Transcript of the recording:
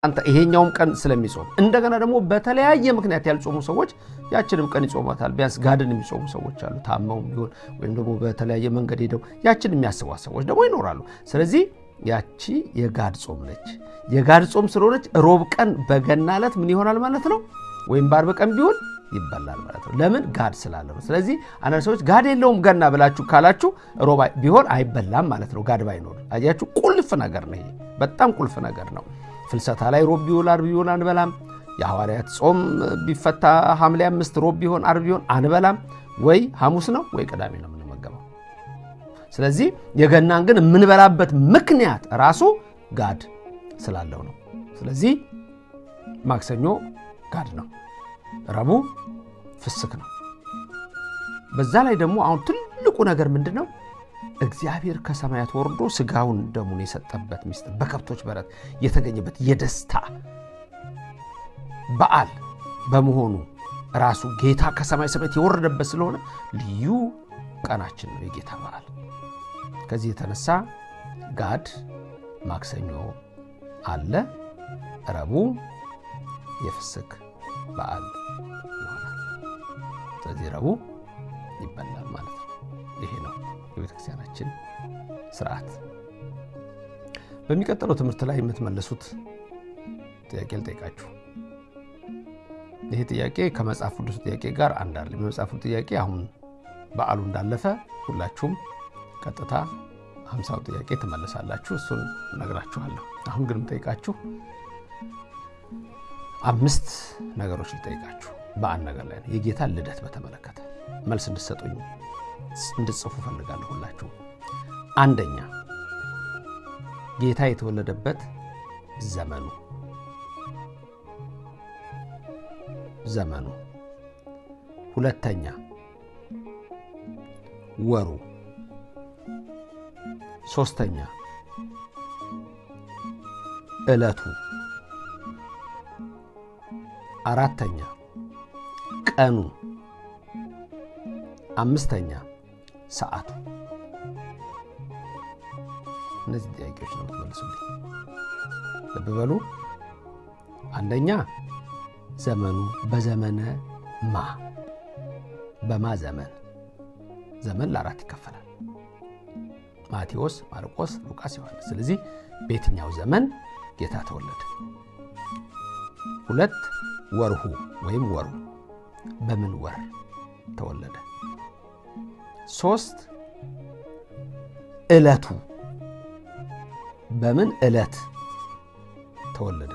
አንተ ይሄኛውም ቀን ስለሚጾም እንደገና ደግሞ በተለያየ ምክንያት ያልጾሙ ሰዎች ያችንም ቀን ይጾማታል። ቢያንስ ጋድን የሚጾሙ ሰዎች አሉ። ታመው ቢሆን ወይም ደግሞ በተለያየ መንገድ ሄደው ያችን የሚያስቧት ሰዎች ደግሞ ይኖራሉ። ስለዚህ ያቺ የጋድ ጾም ነች። የጋድ ጾም ስለሆነች ሮብ ቀን በገና ዕለት ምን ይሆናል ማለት ነው? ወይም በአርብ ቀን ቢሆን ይበላል ማለት ነው። ለምን? ጋድ ስላለ ነው። ስለዚህ አንዳንድ ሰዎች ጋድ የለውም ገና ብላችሁ ካላችሁ ሮብ ቢሆን አይበላም ማለት ነው። ጋድ ባይኖር አያችሁ፣ ቁልፍ ነገር ነው ይሄ፣ በጣም ቁልፍ ነገር ነው። ፍልሰታ ላይ ሮብ ቢውል አርብ ቢውል አንበላም። የሐዋርያት ጾም ቢፈታ ሐምሌ 5 ሮብ ቢሆን አርብ ቢሆን አንበላም። ወይ ሐሙስ ነው ወይ ቅዳሜ ነው የምንመገበው። ስለዚህ የገናን ግን የምንበላበት ምክንያት ራሱ ጋድ ስላለው ነው። ስለዚህ ማክሰኞ ጋድ ነው፣ ረቡዕ ፍስክ ነው። በዛ ላይ ደግሞ አሁን ትልቁ ነገር ምንድን ነው? እግዚአብሔር ከሰማያት ወርዶ ስጋውን ደሙን የሰጠበት ሚስጥር በከብቶች በረት የተገኘበት የደስታ በዓል በመሆኑ ራሱ ጌታ ከሰማይ ሰማያት የወረደበት ስለሆነ ልዩ ቀናችን ነው የጌታ በዓል። ከዚህ የተነሳ ጋድ ማክሰኞ አለ፣ ረቡዕ የፍስክ በዓል ይሆናል። ስለዚህ ረቡዕ ይበላል ማለት ነው። ይሄ ነው የቤተክርስቲያናችን ስርዓት። በሚቀጥለው ትምህርት ላይ የምትመለሱት ጥያቄ ልጠይቃችሁ። ይሄ ጥያቄ ከመጽሐፍ ቅዱስ ጥያቄ ጋር አንድ አይደለም። የመጽሐፍ ቅዱስ ጥያቄ አሁን በዓሉ እንዳለፈ ሁላችሁም ቀጥታ 50ው ጥያቄ ትመለሳላችሁ። እሱን እነግራችኋለሁ። አሁን ግን የምጠይቃችሁ 5 ነገሮች ልጠይቃችሁ በአንድ ነገር ላይ ነው። የጌታን ልደት በተመለከተ መልስ እንድትሰጡኝ እንድትጽፉ ፈልጋለሁ ሁላችሁ። አንደኛ ጌታ የተወለደበት ዘመኑ ዘመኑ፣ ሁለተኛ ወሩ፣ ሶስተኛ ዕለቱ፣ አራተኛ ቀኑ፣ አምስተኛ ሰዓቱ። እነዚህ ጥያቄዎች ነው የምትመልሱልኝ። ልብ በሉ። አንደኛ ዘመኑ በዘመነ ማ በማ ዘመን ዘመን ለአራት ይከፈላል። ማቴዎስ፣ ማርቆስ፣ ሉቃስ፣ ዮሐንስ። ስለዚህ በየትኛው ዘመን ጌታ ተወለደ? ሁለት ወርሁ ወይም ወሩ በምን ወር ተወለደ? ሶስት ዕለቱ በምን ዕለት ተወለደ?